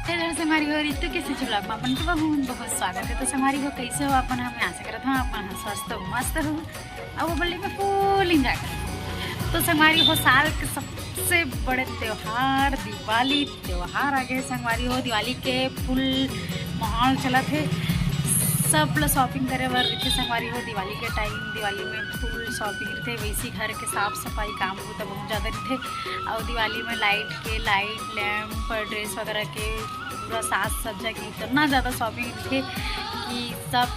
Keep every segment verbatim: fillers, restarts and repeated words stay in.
Hello संगवारी हो, रितु के सिंचू vlog में अपन के बहुत बहुत स्वागत है। तो संगवारी हो, कैसे हो अपन? हम आशा करत हूँ अपन स्वस्थ हो, मस्त हो, अब वो बल्ली में full enjoy कर। तो संगवारी हो, साल के सबसे बड़े त्योहार दिवाली त्योहार आ गए संगवारी हो। दिवाली के full माहौल चलत है, सब ला shopping करे बर रहिथे संगवारी हो। दिवाली के time दिवाली में full shopping रहिथे, वैसे घर के साफ सफाई काम बूता बहुत ज़्यादा रहिथे। और दिवाली में light के light lamp dress वगैरह के पूरा साज सज्जा के इतना ज़्यादा shopping रहिथे कि सब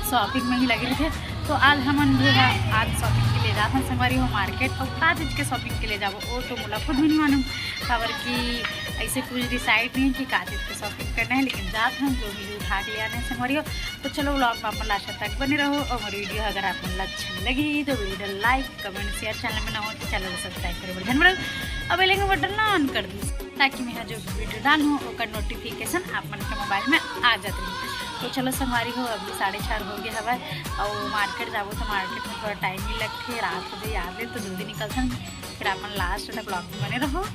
shopping में ही लगे रहिथे। तो आज हमन भी ह-, आज shopping के लिए जाथन संगवारी हो market। और का चीज़ के shopping के लिए जाबो, वो तो मोला खुद भी नहीं मालूम, काबर कि ऐसे कुछ decide नहीं कि का चीज़ के shopping करना है, लेकिन जात हन जो मिली उठा के ले आना है संगवारी हो। तो चलो vlog में अपन last तक बने रहो, और मोर video अगर आप मन ला अच्छा लगी तो video like, comment, share, channel में ना हो तो channel को subscribe करे बर झन भूलव, और bell icon button ला on कर दी, ताकि मैं जो video डालूँ ओकर notification आप मन के mobile में आ जात रही। तो चलो संगवारी हो, अभी साढ़े चार हो गया हवा, और market जाबो तो market में थोड़ा time भी लगथे, रात हो जाए यार ले तो जल्दी निकलथन। फिर अपन last तक vlog में बने रहो।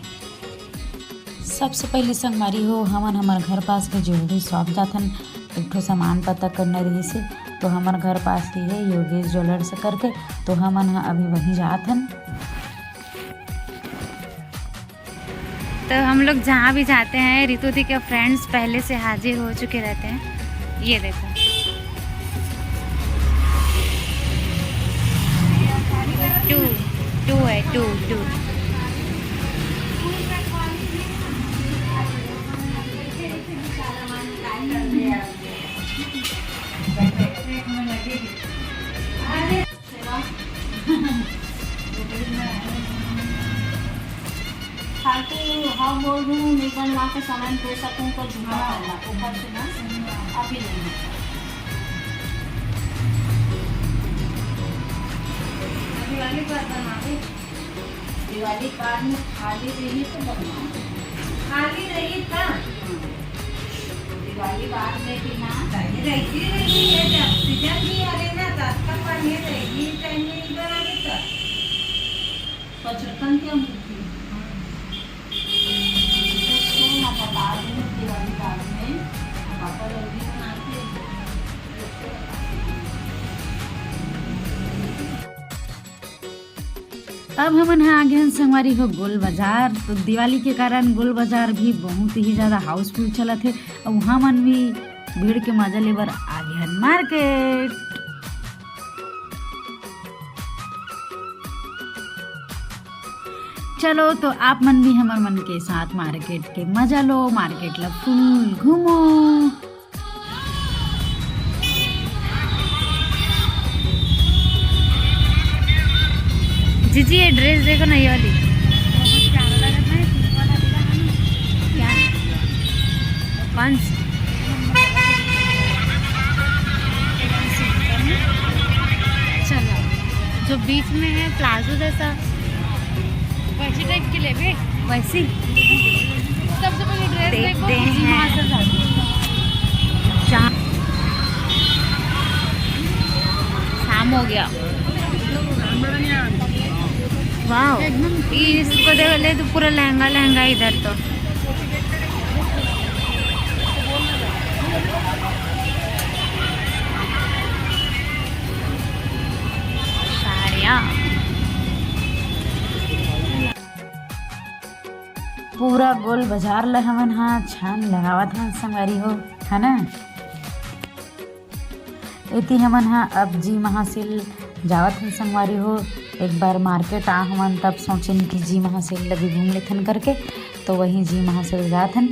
सबसे पहले संगवारी हो, हमन हमर घर पास के jewellery shop जाथन, एक ठो सामान पता करना रहिस हे, तो हमर घर पास ही है योगेश ज्वेलर्स करके, तो हमन ह अभी वहीं जाथन। तो हम लोग जहाँ भी जाते हैं, रितु दी के friends पहले से हाजिर हो चुके रहते हैं। ये देखो, टू, टू है, टू, टू। फालतू हाँ बोल रही हूँ, नहीं बनवा के सामान दे सकूँ तो झूठा हाँ। करना, ऊपर से ना, अभी नहीं होता। दिवाली पर बना दे। दिवाली बाद में खाली रही तो बनवा दे। खाली रही का? हाँ। दिवाली बाद में भी ना। अरे रहती रही है, जब सीजन भी आ रही ना, तो आपका पानी रहेगी, टाइम में इधर आ गई तो। पचरकन के मूर्ति। उसको ना बता दूँ, दिवाली बाद में पापा लोग भी बनाते हैं। अब हमन ह आगे हन संगवारी हो गोल बाजार। तो दिवाली के कारण गोल बाजार भी बहुत ही ज्यादा हाउसफुल चलत हे। अब हमन भी भीड़ के मजा लेबर आगे हन मार्केट। चलो तो आप मन भी हमर मन के साथ मार्केट के मजा लो, मार्केट ला फुल घूमो। जीजी, ये ड्रेस देखो ना, ये वाली। क्या? कौन सी? चलो, जो बीच में है प्लाजो जैसा, वैसी टाइप की लेबे। वैसी? सबसे पहले ड्रेस देखो, देखते हैं। शाम हो गया। वाह, इसको देख ले तो पूरा लहंगा लहंगा इधर तो। साड़ियाँ। पूरा गोल बाजार ल हमन हा छान लगावत हन संगवारी हो, है ना। एती हमन हा अब जी महासेल जावत हन संगवारी हो। एक बार मार्केट आ हमन तब सोचेन कि जी महासेल ल भी घूम लेथन करके, तो वहीं जी महासेल जात हन।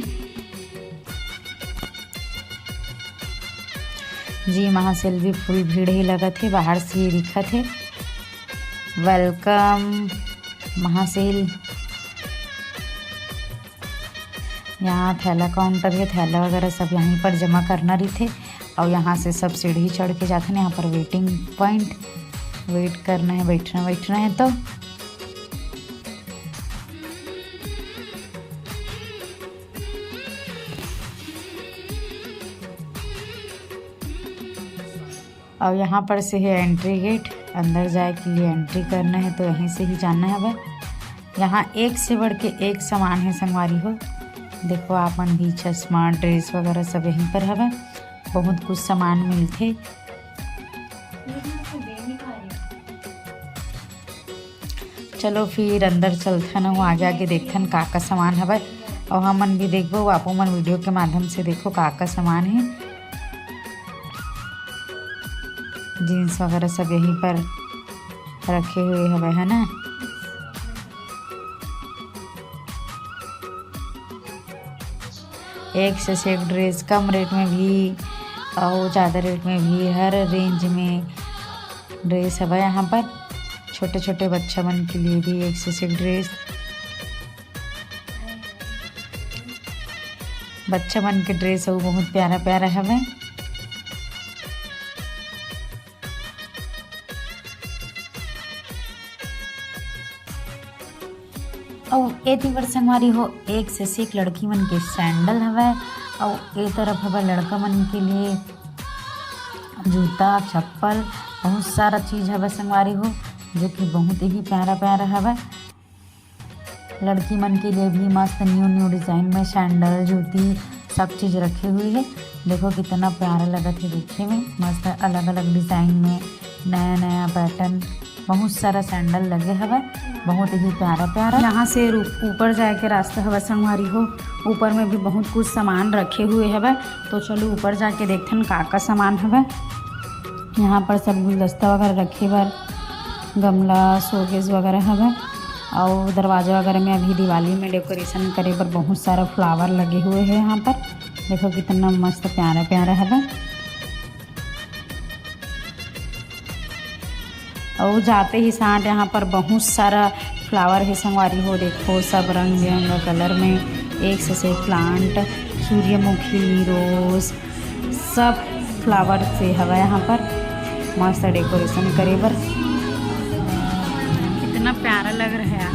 जी महासेल भी फुल भीड़ ही लगत हे, बाहर से ही दिखत हे। वेलकम महासेल। यहाँ थैला काउंटर है, थैला वगैरह सब यहीं पर जमा करना रहिथे। और यहाँ से सब सीढ़ी चढ़ के जाथन, यहाँ पर वेटिंग पॉइंट, वेट करना है, बैठना बैठना है। तो और यहाँ पर से है एंट्री गेट, अंदर जाए के लिए एंट्री करना है, तो यहीं से ही जाना है। अब यहाँ एक से बढ़ के एक सामान है संगवारी हो, देखो, आप मन भी चश्मा, ड्रेस वगैरह सब यहीं पर हवय। बहुत कुछ सामान मिलथे। चलो फिर अंदर चलथन अउ आगे आगे देखथन का का सामान हवय। अउ हमन भी देखबो, आपो मन वीडियो के माध्यम से देखो का का सामान हे। जींस वगैरह सब यहीं पर रखे हुए हवय, है ना। एक से एक ड्रेस, कम रेट में भी और ज़्यादा रेट में भी, हर रेंज में ड्रेस हवय यहाँ पर। छोटे छोटे बच्चा मन के लिए भी एक से एक ड्रेस, बच्चा मन के ड्रेस अउ बहुत प्यारा प्यारा हवय। अउ एती बर संगवारी हो, एक से एक लड़की मन के सैंडल हवय, अउ ए तरफ हवय लड़का मन के लिए जूता, चप्पल, बहुत सारा चीज हवय संगवारी हो, जो कि बहुत ही प्यारा प्यारा हवय। लड़की मन के लिए भी मस्त न्यू न्यू डिजाइन में सैंडल, जूती, सब चीज रखे हुए हे। देखो कितना प्यारा लगत हे देखे में, मस्त अलग अलग डिजाइन में, नया नया पैटर्न, बहुत सारा सैंडल लगे हवय, बहुत ही प्यारा प्यारा। यहाँ से रू-, ऊपर जाए के रास्ता हवय संगवारी हो। ऊपर में भी बहुत कुछ सामान रखे हुए हवय, तो चलो ऊपर जाके देखथन का का सामान हवय। यहाँ पर सब गुलदस्ता वगैरह रखे बर, गमला, शोकेस वगैरह हवय। अउ दरवाजा वगैरह में अभी दिवाली में डेकोरेशन करे बर बहुत सारा फ्लावर लगे हुए हे यहाँ पर। देखो कितना मस्त प्यारा प्यारा हवय। अउ जाते ही साथ यहाँ पर बहुत सारा फ्लावर हे संगवारी हो। देखो सब रंग बिरंगा कलर में, एक से एक प्लांट, सूर्यमुखी, रोज, सब फ्लावर से हवय यहाँ पर मस्त डेकोरेशन करे बर। कितना प्यारा लग रहा है यार।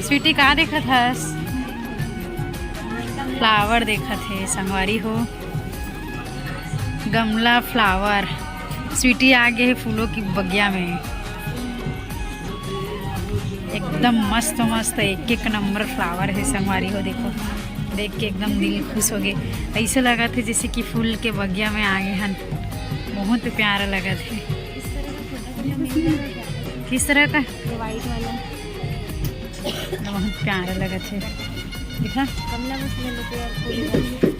स्वीटी, का देखत हस? फ्लावर देखत हे संगवारी हो, गमला फ्लावर। स्वीटी आ गे हे फूलों की बगिया में। एकदम मस्त मस्त एक एक नंबर फ्लावर हे संगवारी हो। देखो, देख के एकदम दिल खुश हो गे। ऐसे लगत हे जैसे कि फूल के बगिया में आ गे हन। बहुत प्यारा लगत हे। किस तरह का? ये वाइट वाला। बहुत प्यारा लगत हे। दिखा। गमला बस ले लेते यार, फूल।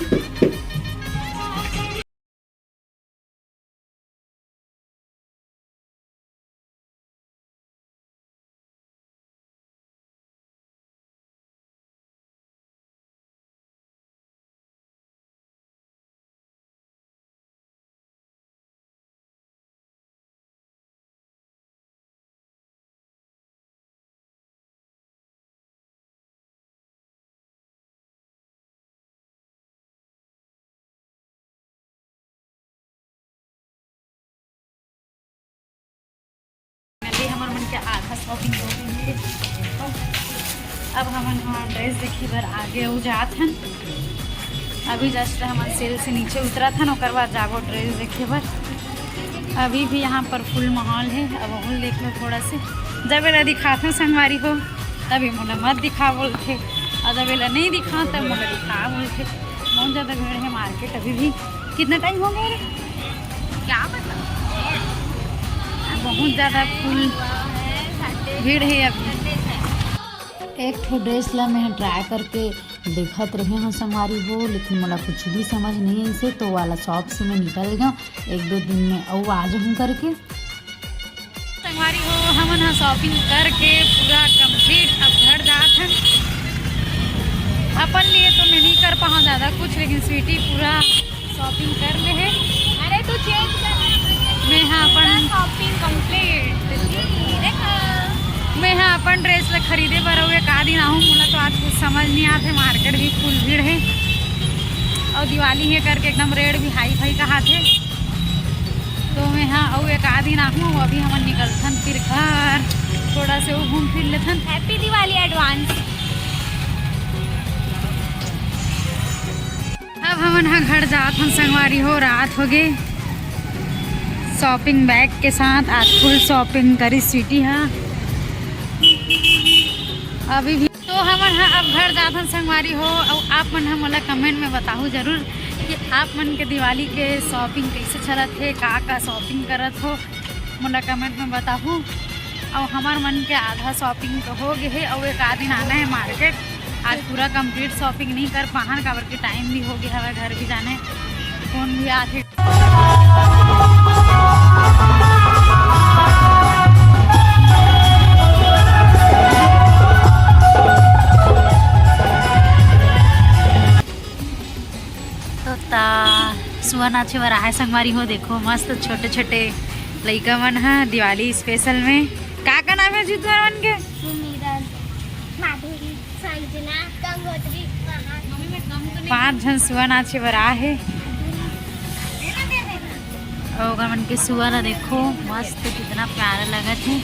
Finally हमर मन के आधा शॉपिंग हो गई है। अब हमन ह ड्रेस देखे बर आगे अउ जात हन। अभी जस्ट हमन सेल से नीचे उतरत हन, ओकर बाद जाबो ड्रेस देखे बर। अभी भी यहाँ पर फुल माहौल है। अब अउ देख लो थोड़ा से, जब एला दिखाथन संगवारी हो, तब ये मोला मत दिखा बोलथे, और जब एला नहीं दिखा तब मोला दिखा बोलथे। बहुत ज़्यादा भीड़ है मार्केट अभी भी। कितना टाइम हो गया रे? क्या पता, बहुत ज़्यादा फुल भीड़ है अभी। एक ठो ड्रेस ला मैं ट्राई करके देखत रहे हूँ संगवारी हो, लेकिन मोला कुछ भी समझ नहीं आई से, तो वाला शॉप से मैं निकल गया। एक दो दिन में अउ आ जाऊँ करके। संगवारी हो, हमन ह शॉपिंग करके पूरा कंप्लीट अब घर जात हन। अपन लिए तो मैं नहीं कर पाऊँ ज़्यादा कुछ, लेकिन स्वीटी पूरा शॉपिंग कर ले हे। अरे तू चेंज कर। मैं ह अपन शॉपिंग कंप्लीट। देखो। मैं ह अपन ड्रेस ला खरीदे बर अउ एक आध दिन आहूँ, मोला तो आज कुछ समझ नहीं आत हे, मार्केट भी फुल भीड़ है और दिवाली है करके एकदम रेट भी हाई फाई कहात हे। तो मैं ह अउ एक आध दिन आहूँ, अभी हमन निकलथन फिर घर, थोड़ा से वो घूम फिर लेथन। Happy Diwali advance। अब हमन ह घर जात हन संगवारी हो, रात हो गे। शॉपिंग बैग के साथ आज फुल शॉपिंग करी स्वीटी हा। अभी भी तो हमन ह अब घर जात हन संगवारी हो। अउ आप मन ह मोला कमेंट में बताहू जरूर कि आप मन के दिवाली के शॉपिंग कैसे चलत हे, का का शॉपिंग करत हो, मोला कमेंट में बताहू। अउ हमर मन के आधा शॉपिंग तो हो गे हे, अउ एक आध दिन आना है मार्केट। आज पूरा कंप्लीट शॉपिंग नहीं कर पाहन, काबर के टाइम भी हो गया हवे, घर भी जाने, फोन भी आथे। तो ता सुआ नाचे बर आहे संगवारी हो। देखो मस्त छोटे छोटे लइका मन ह दिवाली स्पेशल में। का का नाम है जी तुमन मन के? सुमिरन, माधुरी, संजना, गंगोत्री, महान। पांच झन सुआ नाचे बर आहे। अउ ओकर मन के सुआ ला देखो, मस्त कितना प्यारा लगत हे।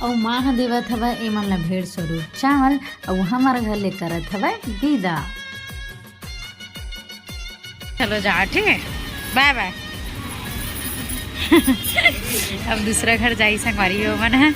अउ माँ ह देवत हवय एमन ला भेड़ स्वरूप चावल, अउ हमर घर ले करत हवय विदा। चलो जा, ठीक है, बाय बाय। अब दूसरा घर जाई संगवारी हो मन है।